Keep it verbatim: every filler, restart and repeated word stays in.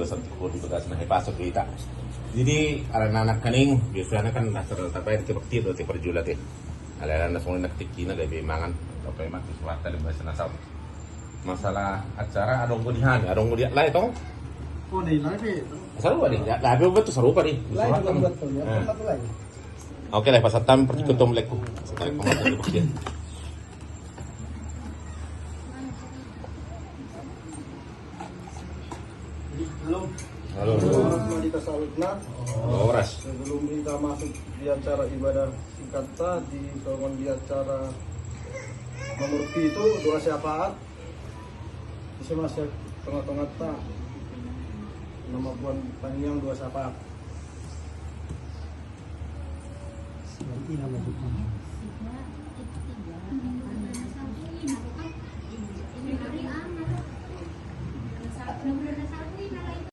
Satu kali bagasi na hepasok kita. Jadi, ala anak kaning, biasana kan dasar tapai di kebakti atau di perjulat ya. Ala-ala na songon na tingkina gabe mangan, tapai mati suarta di bahasa nasau. Masalah acara adong go di han, adong go di lai tong. Oh, di lai pe. Sarupa di, ya, lai pe buat tu sarupa di. Lai juga buat tu, ya. Nah. Satu lai. Oke lah, pasahat hami partingkian tu om lae ku. Setelah pembahasan di bagian. Halo. Halo. Horas ma di hita saluhutna. Horas. Sebelum kita masuk di acara ibadah singkatta, di songon di acara nomor pitu, doa syafaat. Ise ma sian tonga-tonganta na mamboan tangiang doa syafaat?